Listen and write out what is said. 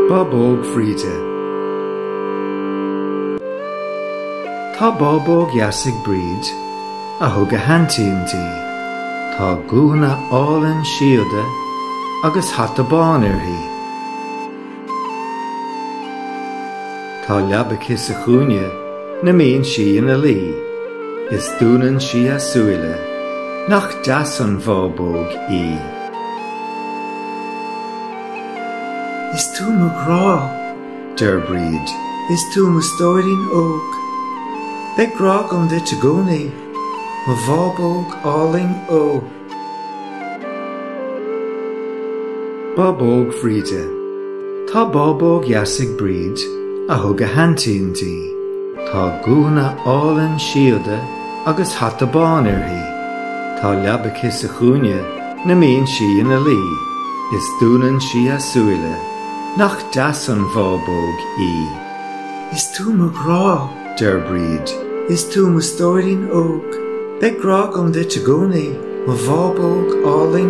Bábóg Bhríde Tá bábóg dheas ag Bríd a thug a haintín di. Tá gúna álainn síoda agus hata bán uirthi. Tá leaba aici sa chúinne 'na mbíonn sí ina luí, is dúnann sí a súile, nach deas an bhábóg í. Is tú mo ghrá, deir Bríd. Is tú mo stóirín óg. Beidh grá agam duit i gcónaí, mo bhábóg álainn ó. Bábóg Bhríde Tá bábóg dheas ag Bríd a thug a haintín di. Tá gúna álainn síoda agus hata bán uirthi. Tá leaba aici sa chúinne 'na mbíonn sí ina luí, is dúnann sí a súile, nach deas an bhábóg í. Is tú mo ghrá, deir Bríd. Is tú mo stóirín óg. Beidh grá agam duit i gcónaí, mo bhábóg álainn.